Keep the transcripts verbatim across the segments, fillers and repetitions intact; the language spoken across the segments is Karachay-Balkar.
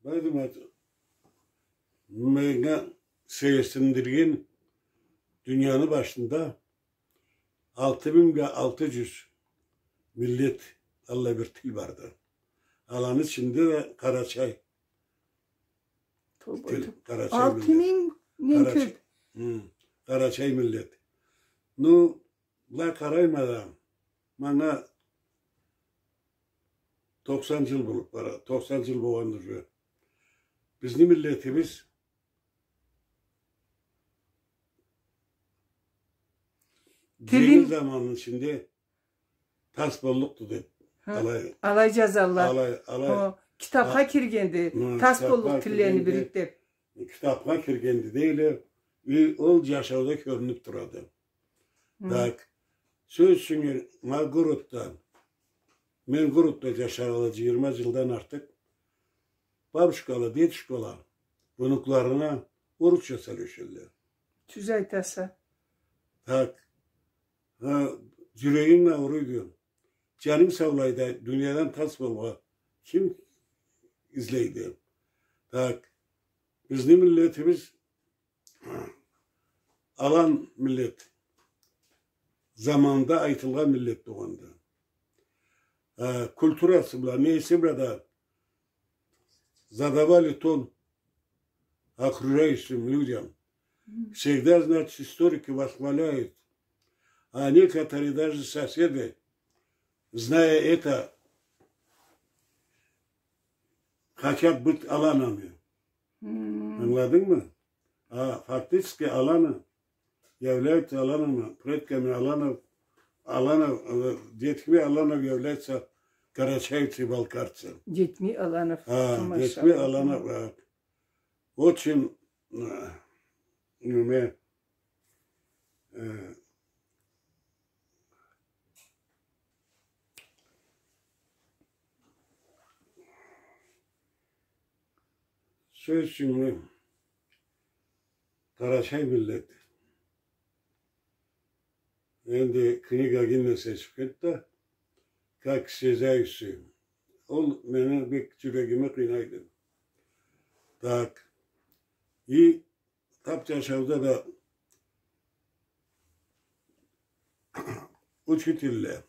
Байдымат, манга сейирсиндирген, дунияны башында алты минг бла алты джюз миллет, аллай бир тил барды. Аланы ичинде да къарачай тил, къарачай миллет. Алты минг ненг кёб. Хы, къарачай миллет. Ну, былай къарайма да, манга токъсан джыл болуб бара, токъсан джыл болгъанды уже. Бизни миллетибиз дженгил заманны ичинде тас боллукъду деб, алай, алай джазалла. Алай, алай. О, китабха киргенди, тас боллукъ тиллени бирик деб. Китабха киргенди дейле, и ол джашауда кёрюнюб турады. Так. Сёз ючюн, ма городда, мен городда джашагъанлы джыйырма джылдан артыкъ, бабушкала, дедушкала внукларына орусча сёлешелле. Тюз айтаса. Так. Ха, джюрегинг ауруйду. Джанынг саулайда, дуниядан тас болургъа ким излейди? Так. Бизни миллетибиз алан миллет, заманында айтылгъан миллет болгъанды. Э, культурасы бла, неси бла да задавали тон окружающим людям. Всегда, значит, историки восхваляют, а некоторые даже соседы, зная это, хотят быть аланами. Ангыладынгмы? А фактически аланы являются аланами, предками аланов, аланов, э, детьми аланов являются карачаевцы и балкарцы. Детьми аланов. А, детьми аланов, а. Очень, э, неме, э, Сёз ючюн, къарачай миллет. Энди книга гинна сечиб кетди да, «Как исчезающие». Ол мени бек джюрегими къыйнайды. Так. И Тап джашауда да учителле,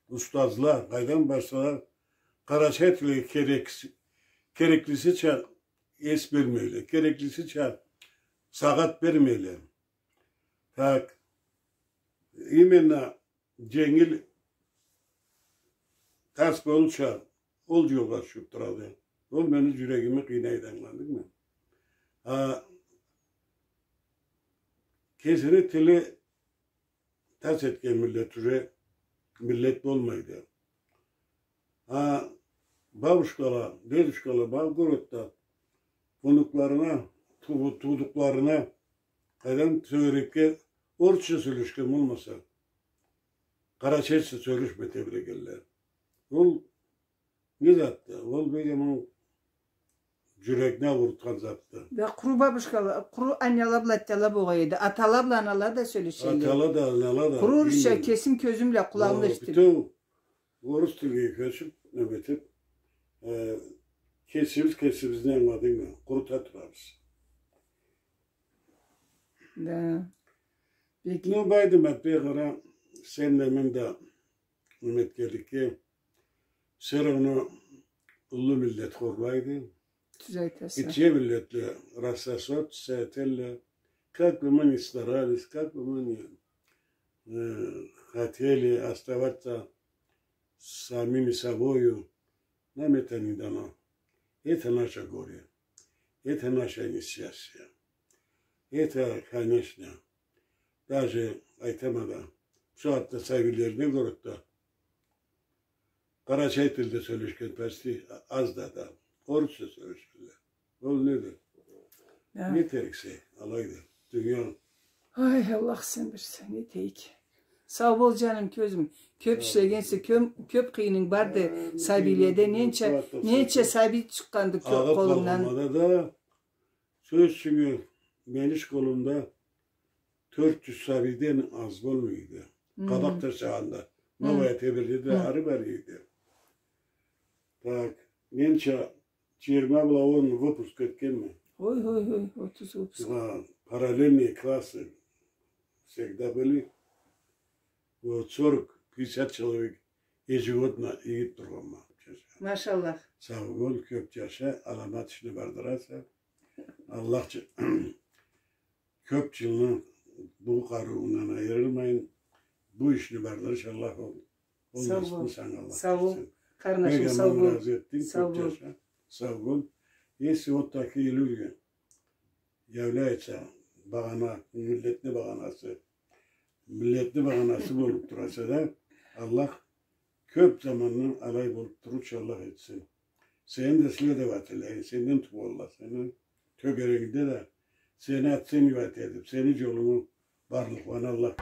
устазла, къайдан башласа, къарачай тилге керек-, кереклисича эс бермейле, кереклисича сагъат бермейле. Так, именно дженгил тас болурча ол джолгъа тюшюб турады. Ол мени джюрегими къыйнайды, ангыладынгмы? А кесини тили тас этген миллет уже миллет болмайды. А бабушкала, дедушкала, баб городда внукларына, туу-, туудукъларына къайдан сёлеширге, орусча сёлешген болмаса, къарачайча сёлешмей тебрегенле. Ол не затды? Ол бек аман джюрегине ауурутхан затды. Да къуру бабушкала, къуру аннала бла атала болгъан эди. Атала бла анала да сёлешелле. Атала да, анала да. Къуру орусча, кесим кёзюм бла, къулагъым бла эшитдим. Битеу орус тилге кёчюб, неме этиб, э, кесибиз кесибизни, ангыладынгмы, къурута турабыз. Да. Бек... Ну, Байдымат, бек къара, сен да, мен да неме этгенликге, всё равно уллу миллет хорлайды. Тюз айтаса. Гитче миллетле рассосаться этелле. Как бы мы ни старались, как бы мы ни, э, хотели оставаться самими собою, нам это не дано. Это наше горе. Это наше несчастье. Это, конечно, даже айтама да, бусагъатда сабийлерине кёре да, къарачай тилде сёлешген почти азды да, орусча сёлешелле. Ол неди? Да. Не этериксе, алайды. Дуния. Ай, Аллах, сен билесе, не этейик. Сау бол, джаным, кёзюм. Кёб ишлегенсе, кёб, кёб къыйынынг барды. Сабийледе ненча, ненча сабий чыкъгъанды кё-, къолунгдан. Сёз ючюн, мени школумда тёрт джюз сабийден аз болмайды. Къабакъ джашагъанда. Новая Теберде да ары бара эди. Так, ненча Джыйырма бла он выпуск этгенме. Ой, ой, ой, отуз выпуск. Ха, параллельные классы всегда были. Вот сорок, пятьдесят человек ежегодно ийип тургъанма. Машаллах. Сау бол, кёп джаша, аламат ишни бардыраса. Аллах джа-, кёп джылны бу къарыуундан айырылмайын, бу ишни бардырыш Аллах ол. Ол насыпны санга Аллах берсин. Сау бол, къарнашым, сау бол. Бек аман разы этдим, кёп джаша. Сау бол. Если вот такие люди являются багъана, миллетни багъанасы, миллетни багъанасы болуп тураса да, Аллах кёп замандан алай болуп турурча Аллах этсин. Сени да следователь, э, сенден тууалла, сени тёгерегингде да сени оценивать этип, сени джолунгу барлыкъланы Аллах.